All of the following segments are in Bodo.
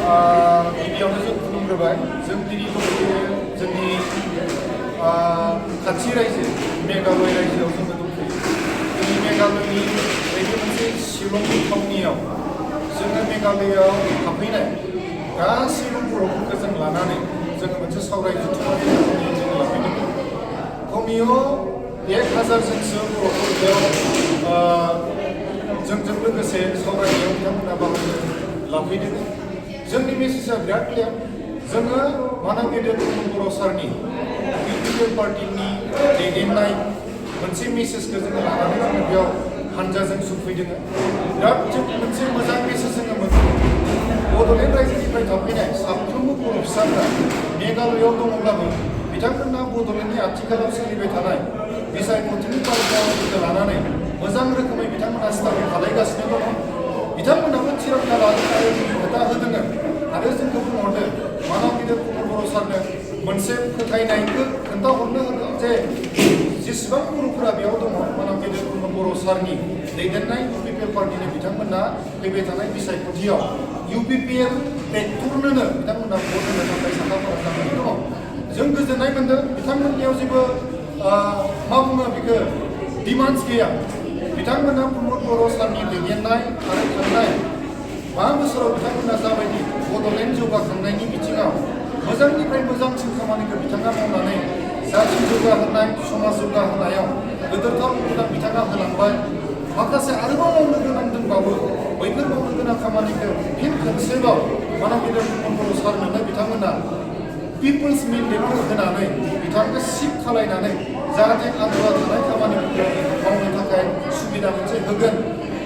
गिबियावनो जों खुलुमग्रोबाय जों दिनै दंफैयो जोंनि खाथि रायजो मेघालय रायजोआव जोङो दंफैयो जोंनि मेघालयनि बायदि मोनसे शिलंनि थावनियाव जोङो मेघालयआव हाबफैनाय गासैबो बर'फोरखौ जों लानानै जोङो मोनसे सावराय जथुम्मानि जोङो लाफैदोंमोन खमियाव 1000 जोंसो बर'फोर बेयाव जोंजों लोगोसे सावरायनायाव बिथांमोना बाहागो लाफैदों जोंनि मेसेजआ बिराद क्लियार जोङो मानव गेदेर बर' सारनि इउपिपिएल पार्टिनि दैदेननाय मोनसे मेसेजखौ जोङो लानानै जोङो बेयाव हानजाजों सफैदों बिराद मोनसे मोजां मेसेज जोङो मोनो बड'लेण्ड रायजोनिफ्राय थाफैनाय साफ्रोमबो बर' फिसाफ्रा मेघालयआव दङब्लाबो बिथांमोना बड'लेण्डनि आथिखालाव सोलिबाय थानाय बिसायख'थिनि बाथ्राफोरखौ लानानै मोजां रोखोमै बिथांमोना स्टाडि खालामगासिनो दङ बिथांमोनाबो थिरांथा लादों आरो खोथा होदों आरो जोंखौ बुंहरदों मानव गेदेर बर' सारनो मोनसे फोथायनायखौ खोन्थाहरनो होदों जे जेसेबां बर'फोरा बेयाव दङ मानव गेदेर बर' सारनि दैदेननाय इउपिपिएल पार्टिनि बिथांमोना फैबाय थानाय बिसायख'थियाव इउपिपिएल ट्रेक्टरनोनो बिथांमोना भट होनो थाखाय साखाफारा जानानै दङ जों गोजोननाय मोन्दों बिथांमोननियाव जेबो मा बुङो बेखौ डिमान्डस गैया बिथांमोना प्रमद बर' सारनि दैदेननाय आरो थांनाय 5 बोसोराव बिथांमोना जाबायदि बड'लेण्ड जौगाखांनायनि बिथिङाव मोजांनिफ्राय मोजांसिन खामानिखौ बिथाङा मावनानै जाथि जौगाहोनाय समाज जौगाहोनायाव गोदोरथार अबदान बिथाङा होलांबाय माखासे आरोबाव मावनो गोनां दंबावो बैफोर मावनो गोनां खामानिखौ फिन खनसेबाव मानव गेदेर बर' सारनोनो बिथांमोना पिपल्स मेन्डेटखौ होनानै बिथांखौ सिट खालायनानै जाहाथे आद्रा थानाय खामानिफोरखौ मावनो थाखाय सुबिदा मोनसे होगोन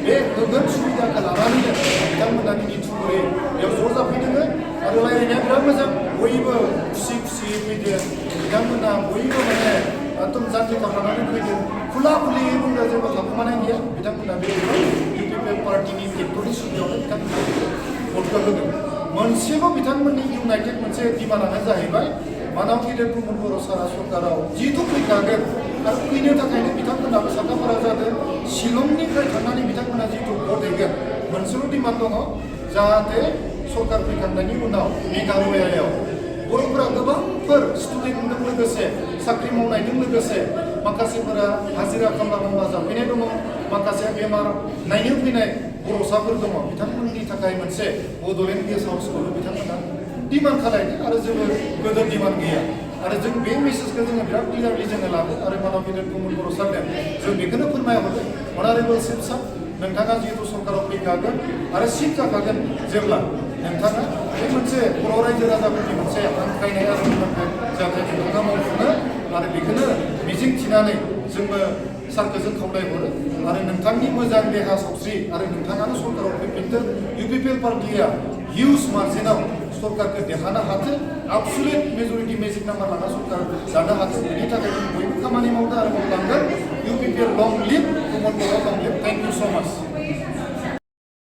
बे होगोन सुबिदाखौ लानानैनो बिथांमोना दिनै थुबुरै बेयाव ज' जाफैदों आरो रायज्लायनाया बिराद मोजां बयबो खुसि खुसियै फैदों बिथांमोना बयबो माने एकदम जान्थि खालामनानै फैदों खुला खुलियै बुंदों जेबो थाखुमानाय गैया बिथांमोना बे इउपिपिएल पार्टिनि ट्रेक्टरनि सुबिदायावनो बिथांमोना भटखौ होदों मोनसेबो बिथांमोननि इउनाइटेड मोनसे डिमान्डआनो जाहैबाय मानव गेदेर प्रमद बर' सारा सरकाराव जिहेतु फैखागोन आरो फैनो थाखायनो बिथांमोनाबो साखाफारा जादों शिलंनिफ्राय थांनानै बिथांमोना जिहेतु भट होगोन मोनसेल' डिमान्ड दङ जाहाथे सरकार फैखांनायनि उनाव मेघालयाव बर'फोरा गोबांफोर स्टुडेन्टजों लोगोसे साख्रि मावनायजों लोगोसे माखासेफोरा हाजिरा खामला मावना जाफैनाय दङ माखासे बेमार नायनो फैनाय बर'साफोर दङ बिथांमोननि थाखाय मोनसे बड'लेण्ड गेस्ट हाउसखौबो बिथांमोना डिमान्ड खालायदों आरो जेबो गोदोर डिमान्ड गैया आरो जों बे मेसेजखौ जोङो बिराद क्लियारलि जोङो लादों आरो मानव गेदेर बर' सारनो जों बेखौनो फोरमायहरदों अनारेबल चिफ सार नोंथाङा जिहेतु सरकाराव फैखागोन आरो सिट जाखागोन जेब्ला नोंथाङा बे मोनसे बर' रायजो राजाफोरनि मोनसे हांख्रायनाय आरो बुंनांगोन जाहाथे नोंथाङा मावफुङो आरो बेखौनो मिजिं थिनानै जोंबो सारखौ जों खावलायहरो आरो नोंथांनि मोजां देहा सावस्रि आरो नोंथाङानो सरकाराव फैफिनदों इउपिपिएल पार्टिया हिउज मार्जिनाव सरकारखौ देरहानो हाथों आबसुलेट मेजरिटि मेजिक नाम्बार लाना सरकार जानो हाथों बेनि थाखाय जों बयबो खामानि मावदों आरो मावलांगोन UPPL long live Pramod Boro' long live thank you so' माच